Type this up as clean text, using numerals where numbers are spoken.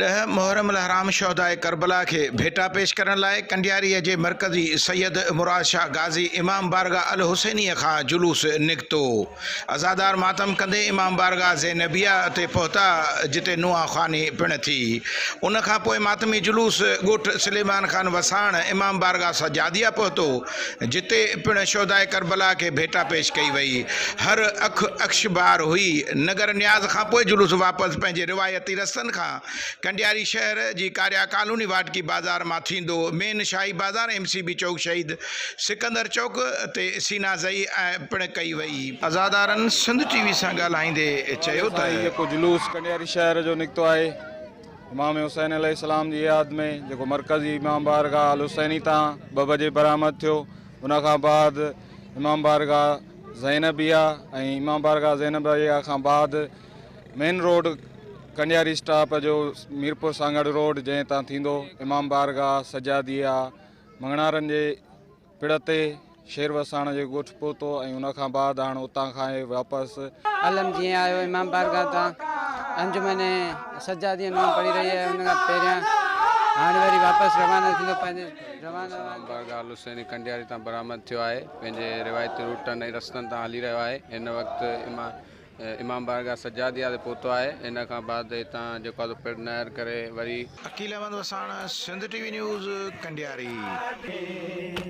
ڏهه محرم الحرام شهداء ڪربلا کي ڀيٽا پيش ڪرڻ لاء ڪنڊياريء جي مرڪزي سيد مراد شاهه غازي امام بارگاهه الحسينيء کان جلوس نڪتو. عزادار ماتم ڪندي امام بارگاهه زينبيه تي پهتا جتي نوحه خواني پڻ ٿي. ان کان پوء ماتمي جلوس ڳوٺ سليمان خان وساڻ امام بارگاهه سجاديه پهتو جتي پڻ شهداء ڪربلا کي ڀيٽا پيش ڪئي وئي. هر اک اڪشبار هئي. نگر نياز کان پوء جلوس واپس پنهنجي روايتي رستن کان ڪنڊياري شهر جي ڪاريا ڪالوني واٽڪي بازار مان ٿيندو مين شاهي بازار ايم سي بي چوڪ شهيد سڪندر چوڪ تي سينا زئي پڻ ڪئي وئي. عزادارن سنڌ ٽي وي سان ڳالهائيندي چيو ته. سائين جيڪو جلوس ڪنڊياري شهر جو نڪتو آهي امام حسين عليه السلام جي ياد ۾ جيڪو مرڪزي امام بارگاهه الحسيني تان ٻه بجي برآمد ٿيو ان کان بعد امام بارگاهه زينبيه ۽ امام بارگاهه زينبيه کان بعد مين روڊ ڪنڊياري اسٽاپ جو ميرپور سانگهڙ روڊ جنهن تان ٿيندو امام بارگاهه سجاديه مڱڻهارن جي پڙ تي شير وساڻ جي ڳوٺ پهتو ۽ ان کان بعد هاڻ اتان کان هي واپس. علم جيئن آيو امام بارگاهه تان انجمن سجاديه نوح پڙهي رهي آهي ان کان پهريان هاڻ وري واپس روانو ٿيندو پنهنجي روانو. امام بارگاهه الحسيني ڪنڊياري تان برآمد ٿيو آهي پنهنجي روايتي روٽن ۽ رستن تان هلي رهيو آهي هن وقت امام بارگاهه سجاديه تي پهتو آهي ان کان بعد هتان جيڪو آهي سو پڙ نهر ڪري وري. Aqeel Ahmed Wassan, Sindh T V news, Kandiari.